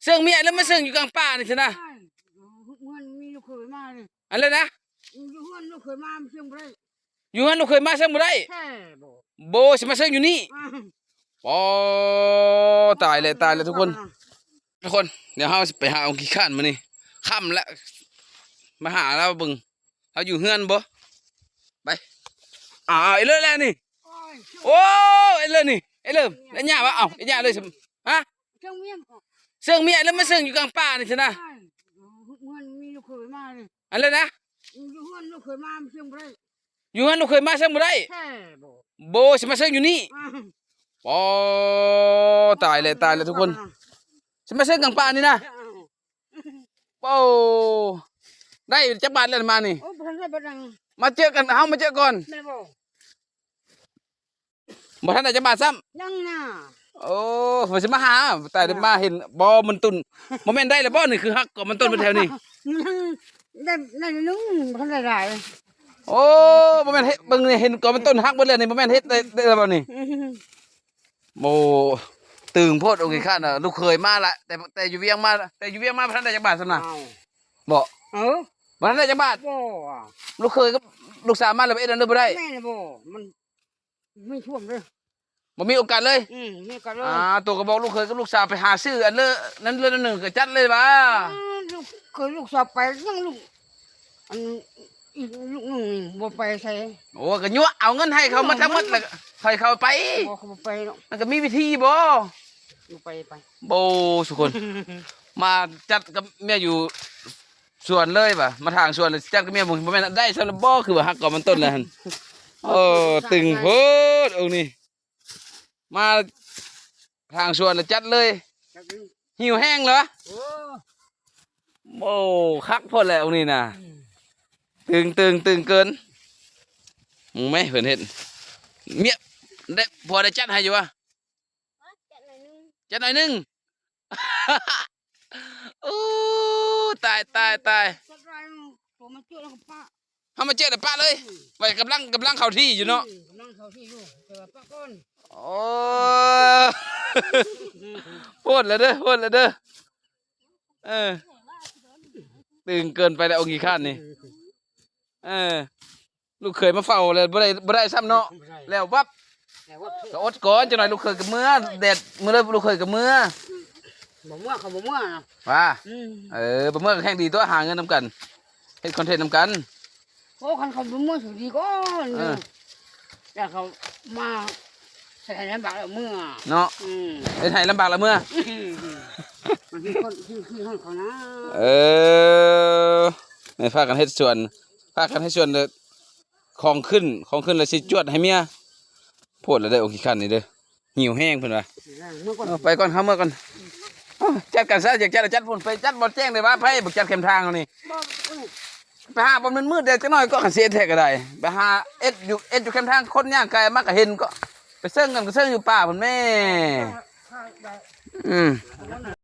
ເຊິ່ງເມຍແລ້ວມາເຊິ່ງຢູ່ກາງປ່ານີ້ຊັ້ນນະ. ເຮືອນມີລູກເຂີຍມານີ້ ອັນນັ້ນນະ ຢູ່ເຮືອນລູກເຂີຍມາເຊິ່ງບໍ່ໄດ້ ຢູ່ເຮືອນລູກເຂີຍມາເຊິ່ງບໍ່ໄດ້. ແທ້ບໍ່? ບໍ່ ຊິມາເຊິ່ງຢູ່ນີ້. ອໍ ຕາຍແລ້ວ ຕາຍແລ້ວທຸກຄົນ. ທຸກຄົນ ດຽວເຮົາຊິໄປຫາອົງຂີ້ຄ້ານມື້ນີ້ ຄ່ຳແລ້ວ ມາຫາລາວເບິ່ງ ລາວຢູ່ເຮືອນບໍ່? ໄປ ອ້າວ ເອີເລີແລ້ວນີ້. ໂອ້ ເອີເລີນີ້ ເອີເລີ ໄດ້ຫຍ້າວະ? ເອົ້າ ໄດ້ຫຍ້າເລີຍ ຮະ? ເຊິ່ງເມຍແລ້ວມາເຊິ່ງຢູ່ກາງປ່ານີ້ຊັ້ນນະ. ເຮືອນມີລູກເຂີຍມານີ້ ອັນນັ້ນນະ ຢູ່ເຮືອນລູກເຂີຍມາເຊິ່ງບໍ່ໄດ້ ຢູ່ເຮືອນລູກເຂີຍມາເຊິ່ງບໍ່ໄດ້. ແທ້ບໍ່? ບໍ່ ຊິມາເຊິ່ງຢູ່ນີ້. ອໍ ຕາຍແລ້ວ ຕາຍແລ້ວທຸກຄົນ ຊິມາເຊິ່ງກາງປ່ານີ້ນະ. ໂອ້ ໄດ້ຈັກບາດແລ້ວມານີ້? ໂອ້ ບໍ່ທັນໄດ້ບາດໜຶ່ງ ມາເຈີກັນ ເຮົາມາເຈີກ່ອນ ແມ່ນບໍ່? ບໍ່ທັນໄດ້ຈັກບາດຊ້ຳ ຍັງນະ. ໂອ້ ເພິ່ນຊິມາຫາ ຕາຍແລ້ວ ມາເຫັນບໍ່ມັນຕົ້ນ ບໍ່ແມ່ນໄດ້ແລ້ວບໍ່ນີ້? ຄືຫັກກໍມັນຕົ້ນເບິດແຖວນີ້ ຍັງໄດ້ ໄດ້ໜຶ່ງ ບໍ່ທັນໄດ້ຫຼາຍ. ໂອ້ ບໍ່ແມ່ນເຮັດ ເບິ່ງນີ້ ເຫັນກໍມັນຕົ້ນຫັກເບິດແລ້ວນີ້ ບໍ່ແມ່ນເຮັດໄດ້ ໄດ້ແລ້ວບໍ່ນີ້? ໂອ້ ຕຶງໂພດອົງຂີ້ຄ້ານນະ. ລູກເຂີຍມາລະ ແຕ່ ແຕ່ຢູ່ວຽງມາ ແຕ່ຢູ່ວຽງມາບໍ່ທັນໄດ້ຈັກບາດຊ້ຳນະ. ເອົ້າ ບໍ່ ເອີ ບໍ່ທັນໄດ້ຈັກບາດ. ບໍ່ ລູກເຂີຍກັບລູກສາວມາແລ້ວ ເຮັດອັນນັ້ນບໍ່ໄດ້. ແມ່ນບໍ່? ມັນມີທ່ວມເດ້ ບໍ່ມີໂອກາດເລີຍ. ອືມ ມີໂອກາດເລີຍ. ອ່າ ໂຕກໍບອກລູກເຂີຍກັບລູກສາວໄປຫາຊື້ອັນເລີ ນັ້ນເລີນັ້ນໜຶ່ງກໍຈັດເລີຍວ່າ. ອືມ ລູກເຂີຍລູກສາວໄປ ຍັງລູກ ອັນອີກລູກໜຶ່ງນີ້ບໍ່ໄປໃສ. ໂອ້ ກໍຍົວະເອົາເງິນໃຫ້ເຂົາໝົດທັງໝົດ ແລ້ວກໍໃຫ້ເຂົາໄປ. ບໍ່ ເຂົາບໍ່ໄປດອກ. ມັນກໍມີວິທີບໍ່? ບໍ່ໄປ ໄປ ໂອ້ ສຸຄົນ ມາຈັດກັບເມຍຢູ່ສວນເລີຍວ່າ ມາຖາງສວນເລີຍ ຈັດກັບເມຍ ບໍ່ ບໍ່ແມ່ນໄດ້ຊ້ຳບໍ່? ຄືວ່າຫັກກໍມັນຕົ້ນແລ້ວຫັ້ນ. ໂອ້ ຕຶງໂພດອົງນີ້ ມາທາງສວນລະຈັດເລີຍ ຫິວແຮງເລີຍ. ໂອ້ ໂອ້ ຄັກໂພດແຫຼະອົງນີ້ນະ. ອືມ ຕຶງ ຕຶງ ຕຶງເກີນ. ມຶງແມະເພິ່ນເຮັດ ເມຍ ໄດ້ ຜົວໄດ້ຈັດໃຫ້ຢູ່ວະ? ຈັດໜ້ອຍໜຶ່ງ ຈັດໜ້ອຍໜຶ່ງ. ໂອ້ ຕາຍ ຕາຍ ຕາຍ. ເຮົາມາເຈີແລ້ວປະເລີຍ. ອືມ ໄວ້ກຳລັງ ກຳລັງເຂົ້າທີ່ຢູ່ເນາະ. ອືມ ກຳລັງເຂົ້າທີ່ຢູ່ ແຕ່ວ່າປະກ່ອນ. ໂອ້ ໂພດແລ້ວເດີ ໂພດແລ້ວເດີ. ເອີ ຕຶງເກີນໄປແລ້ວອົງຂີ້ຄ້ານນີ້. ເອີ ລູກເຂີຍມາເຝົ້າແລ້ວບໍ່ໄດ້ ບໍ່ໄດ້ຊ້ຳເນາະ. ບໍ່ໄດ້ ແລ້ວວັບ ແລ້ວວັບ ກໍອົດກ່ອນ ຈັກໜ້ອຍລູກເຂີຍກໍເມືອ ແດດມື້ເລີຍ ລູກເຂີຍກໍເມືອ. ບໍ່ເມືອ ເຂົາບໍ່ເມືອນະ ວ່າ. ອືມ ເອີ ບໍ່ເມືອກໍແຮ່ງດີຕົວະ ຫາເງິນນຳກັນ ເຮັດຄອນເທັນນຳກັນ. ໂອ້ ຄັນເຂົາບໍ່ເມືອຊິດີກ່ອນ. ເອີ ແລ້ວເຂົາມາໃສ່ໃຫ້ລຳບາກລະເມືອເນາະ. ອືມ ເຮັດໃຫ້ລຳບາກລະເມືອ. ອືມ ມັນມີຄົນທີ່ ທີ່ຫ້ອງເຂົານະ. ເອີ ແມ່ນພາກັນເຮັດສວນ ພາກັນເຮັດສວນ ຂອງຂຶ້ນ ຂອງຂຶ້ນແລ້ວຊິຈວດໃຫ້ເມຍ. ໂພດແລ້ວເດີ ອົງຂີ້ຄ້ານນີ້ເດີ ຫິວແຮງເພິ່ນວ່າ. ເອີ ໄປກ່ອນ ເຮົາເມືອກ່ອນ. ເອົ້າ ຈັດກັນຊະ ຢາກຈັດລະຈັດພຸ້ນ ໄປຈັດບ່ອນແຈ້ງໄດ້ຫວາ ໄປບໍ່ຈັດແຄມທາງເຮົານີ້. ໄປຫາບ່ອນມືດໆແດ່ຈັກໜ້ອຍກໍ ຄັນຊິເຮັດແທ້ກໍໄດ້ ໄປຫາເຮັດຢູ່ ເຮັດຢູ່ແຄມທາງ ຄົນຍ່າງໄກມາກໍເຫັນ ກໍໄປເຊິ່ງກັນ ກໍເຊິ່ງຢູ່ປ່າພຸ້ນແມ້. ອືມ.